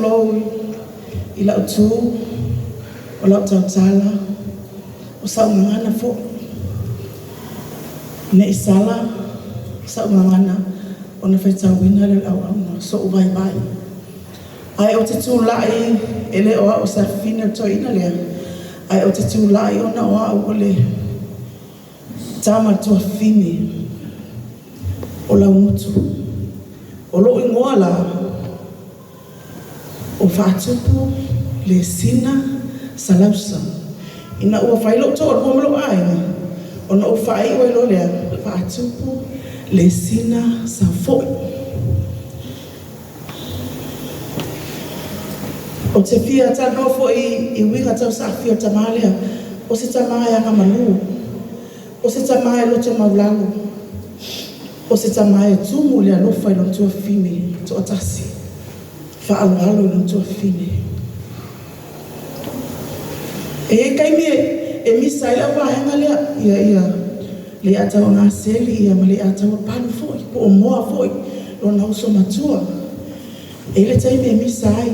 Tulou i lau tu, o lau tautala, o sau gagana foi. Ne i sala sau gagana ona faitauina lea o le auauna, sou vaivai. Ae ou te tulai, e le o au o se afafine o le toeaina lea, ae ou te tulai ona o au o le tama tuafafine o Laugutu. O lou igoa la, o Faatupu Lesina Salausa. Ina ua fai lou toalua ma lou aiga, ona ou faaiu ai loa lea, Faatupu Lesina Saufoi. Ou te fia talanoa foi i uiga tau saafiga o le tama lea. O se tama e agamalu, o se tama e loto maualalo, o se tama e tumu i le alofa i lona tuafafine e toatasi, faaaloalo i lona tuafafine. E i ai taimi e misa ai le au vaega lea, ia Leiataua Gaseli ma Leiataua Palu foi, po o Moa foi, lona uso matua. E i ai le taimi e misa ai,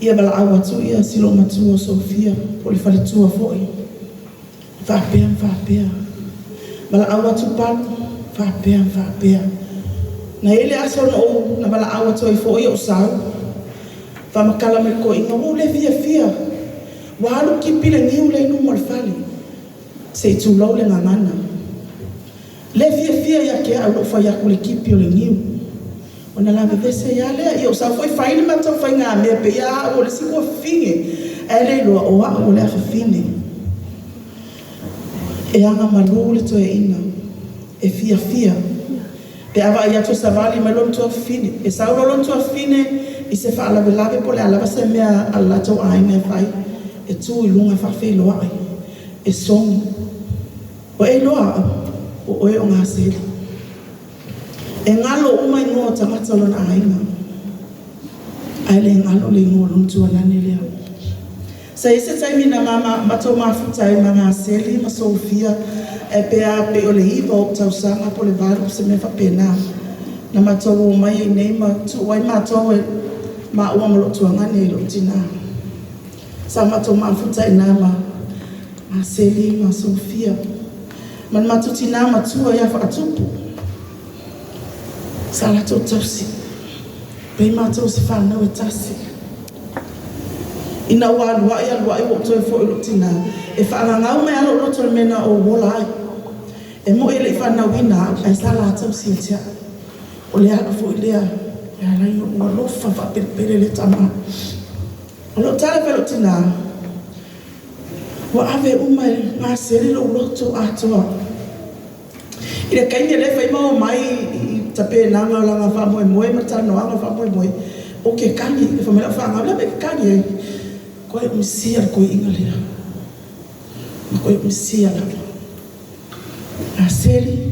ia valaau atu si loomatua o Sofia po o le faletua foi, faapea ma faapea. Valaau atu Palu, faapea ma faapea. Na i ai le aso na valaau atu ai foi ou sau, faamatala mai i le toeaina, ua ou le fiafia, ua alu tipi le niu lea i luma o le fale, se i tulou le gagana. Le fiafia ia te au lou fai atu i le tipi o le niu, ona lavevese ai lava lea. Ia ou sau foi fai le matou faigamea pei lava au o le isi tuafafine, ae le iloa o au o le afafine. E agamalu le toeaina, e fiafia pe a vaai atu o savali mai lona tuafafine. E sau loa lona tuafafine i se faalavelave po o le a lava se mea a le latou aiga e fai, e tu i luga faafeiloai, e sogi, “Ua e iloa au? O oe o Gaseli.” E galo uma igoa o tagata o lona aiga, ae le galo le igoa o lona tualane lea. Sa i ai se taimi na matou mafuta ai ma Gaseli ma Sofia, ae pe a pei o le 9 ou tausaga po o le 8, se mea faapena. Na matou omai ai i inei ma tuu ai matou e maua ma lou tuagane i lou tina. Sa matou mafuta i ina ma Gaseli ma Sofia ma le matou tina matua ia Faatupu. Sa latou tausi, pei matou o se fanau e tasi. Ina ua alu ai alu ai ua ou toe foi i lou tina, e faagagau mai lava lou loto i le mea na ou ola ai. E moni e le i fanauina au, ae sa la tausi ia te au. O le ala foi lea e ala ai ona ou alofa faapelepele i lea tama. O lau tala e fai i lou tina, ua ave uma e Gaseli lou loto atoa. I le taimi e fai ma omai i tapenaga o lana faamoemoe ma talanoaga o le faamoemoe, ou te kagi. Fai mai lau fanau, o le a le mea e te kagi ai? Matua ou misia le toeaina lea. Matua ou misia lava. Gaseli,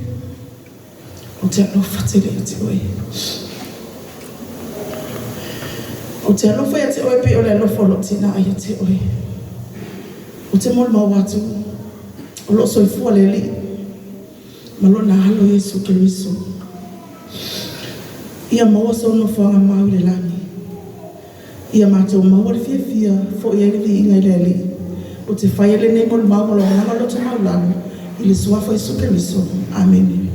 ou te alofa tele ia te oe. Ou te alofa ia te oe pei o le alofa o lou tina ia te oe. Ou te molimau atu, o loo soifua le Alii ma lona alo Iesu Keriso. Ia maua sou nofoaga mau i le lagi. Ia matou maua le fiafia, foi ai le viiga i le Alii. Ou te faia lenei molimau ma lou agaga loto maualalo i le suafa o Iesu Keriso. Amene.